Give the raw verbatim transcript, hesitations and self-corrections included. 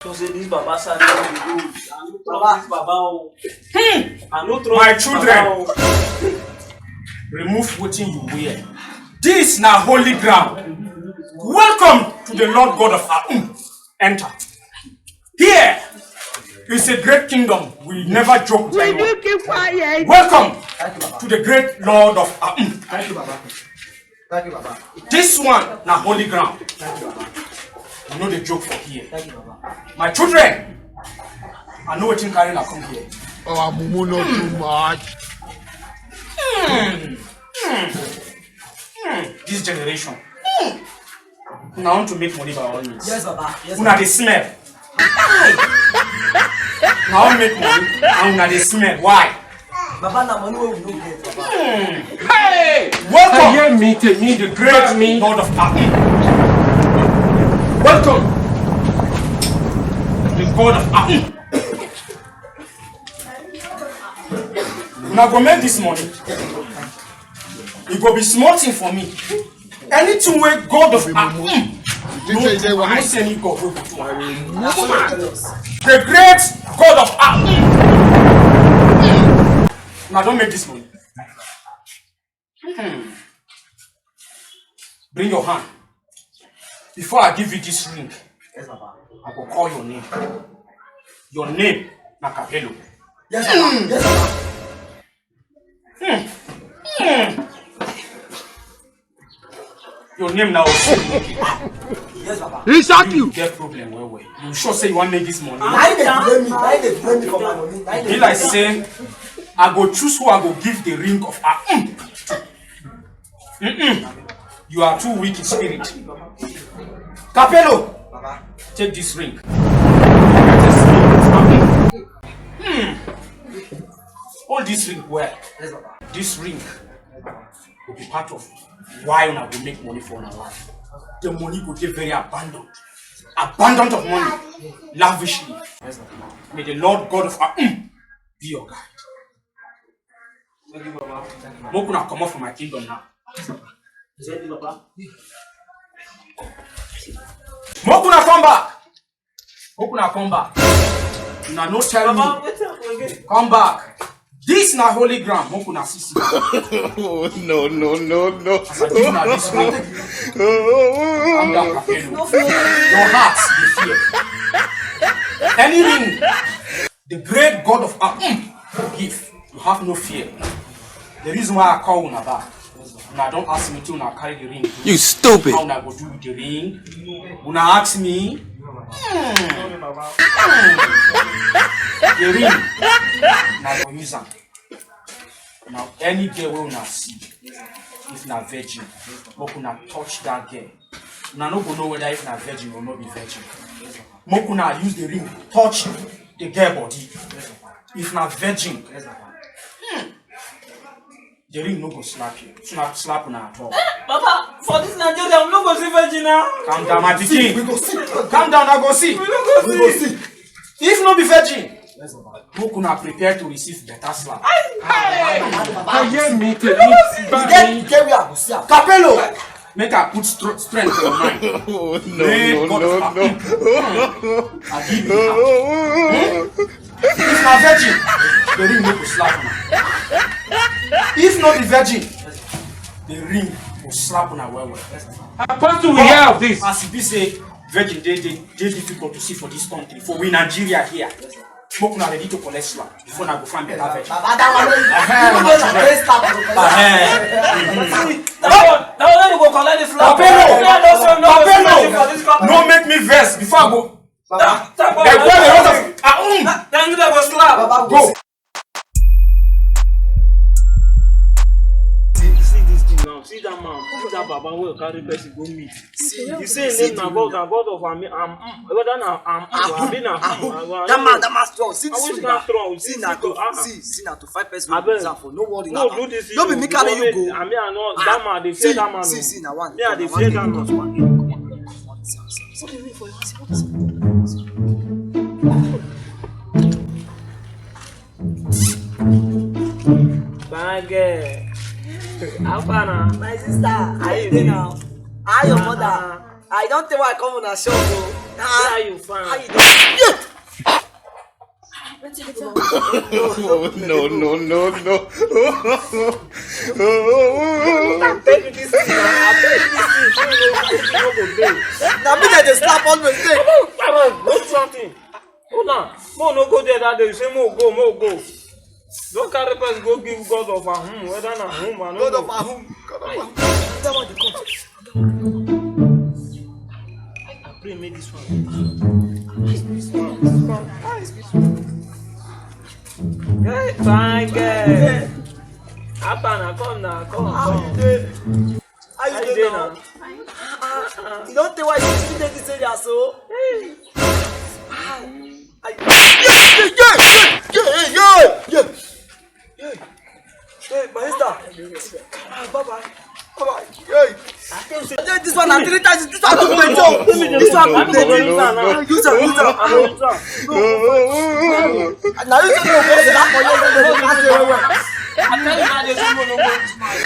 So say this baba side no be good. I no trust this baba o. Hmm. I no trust My this children, baba o. Remove wetin you wear. This na holy ground. Welcome to the Lord God of Aum. Enter. Here is a great kingdom. We never joke with anyone. Will you keep quiet? Welcome to the great Lord of Aum. Thank you, Baba. Thank you, Baba. This one na holy ground. Thank you, Baba. We no dey joke for here. Thank you, Baba. My children, I know wetin carry una come here. Our mumu no too much. Hmm. Hmm. Hmm. This generation. Hmm. Una want to make money by all means. Yes, Baba. Yes, Una Baba. Dey smell. Una want make money and una dey smell. Why? Baba, na money wey we no get, Baba. Hmm. Hey! Welcome. Hear me, take me, the great me. Lord of Aum. Welcome. The God of Aum. Una go make this money. E go be small thing for me. Anything wey God of Aum. You think say e dey wise? I no see any God wey go do am. The great God of Aum. Una don make this money. Hmm. Bring your hand. Before I give you this ring, I go call your name. Your name na Capello. Yes, Baba. Yes, Baba. Hmm. Hmm. Your name na Osu. Yes, Baba. He shock you. You get problem well well. You sure say you wan make this money? Na him dey delay me. Na him dey delay me for my money. Na him dey delay me. Be like say I go choose who I go give the ring of Aum. Mm-mm. You are too weak in spirit. Capello, Baba. Take this ring. Take this ring. Hmm. Hold this ring well. Yes, Baba. This ring go be part of why una go make money for una life. The money go dey very abundant. Abundant of money. Lavishly. Yes, Baba. May the Lord God of Aum be your guide. Make una comot for my kingdom now. Make una come back. Make una come back. Una no tell me. Come back. This na holy ground. Make una see see. Oh, no, no, no, no. As I give una this ring, calm down, Capello. Your heart dey fear. Any ring the great God of Aum give, you have no fear. The reason why I call una back, una don ask me till una carry the ring. You stupid. How una go do with the ring? Una ask me. Hmm. Hmm. The ring, una go use am. Now any girl wey una see, if na virgin, make una touch that girl. Una no go know whether if na virgin or no be virgin. Make una use the ring touch the girl body. If na virgin, hmm, the ring no go slap you. Slap, slap una at all. Eh, Baba, for this Nigeria, we no go see virgin now. Calm down, my pikin. We go see. Calm down, I go see. We no go see. If no be virgin, make una prepare to receive better slap. Aye, aye. Aye, me too. You get, you get where I go see am. Capello, make I put str- strength for your mind. Oh, no, no, no, no. I give you the hand. Hmm? If na virgin, the ring no go slap una. If no be virgin, the ring go slap una well well. Apostle, we hear of this. As e be say virgin dey dey dey difficult to see for this country, for we Nigeria here. Make una ready to collect slap before una go find better virgin. Baba, that one no, you no go na collect slap. That one, that one you go collect the slap. Capello, Capello, no make me vex before I go. Baba, dem go dey run am. Ah, um. Then you go slap. Baba, go. See, see this thing now. See that man. See that baba wey carry person go meet. See, you say name na God, na God of Ami, Am, mm. Whether na Am, mm, abi na, mm, that man, that man strong. See this one. Strong. See na to, see, see na to fight person wey go for. No worry. No do this. No be me carry you go. Ami, I know that man. Dey fear that man. See, see na one. Me, I dey fear that man. What is it? What is it? Bad girl. How far now? My sister, how you dey now? How your mother? I don tell why I come una shop o. How you fine? How you doing? No, no, no, no. I tell you this thing, I tell you this thing, say you no go, you no go dey. Na me that dey slap always dey. Come on, do something. Hold on. Mo no go there that day. You say mo go, mo go. Don't carry person go give God of Ahum. Whether na Ahum, I no God know. Of Ahum. God of Ahum. That one dey come. I pray make this one. This one, this one. Hey, fine girl. Happen, I come now, come, How you come. Dey? How How you you dey dey now? now? You don tell why you still dey this area so? How you Hey, my sister. Ah, bye bye. Bye bye. Hey. Hey, this one na three times. This one too plenty. Oh. This one too plenty. Use am, use am. Na you say no go sit down for here. No go pass you well well. I tell you now, they say mo no go this man.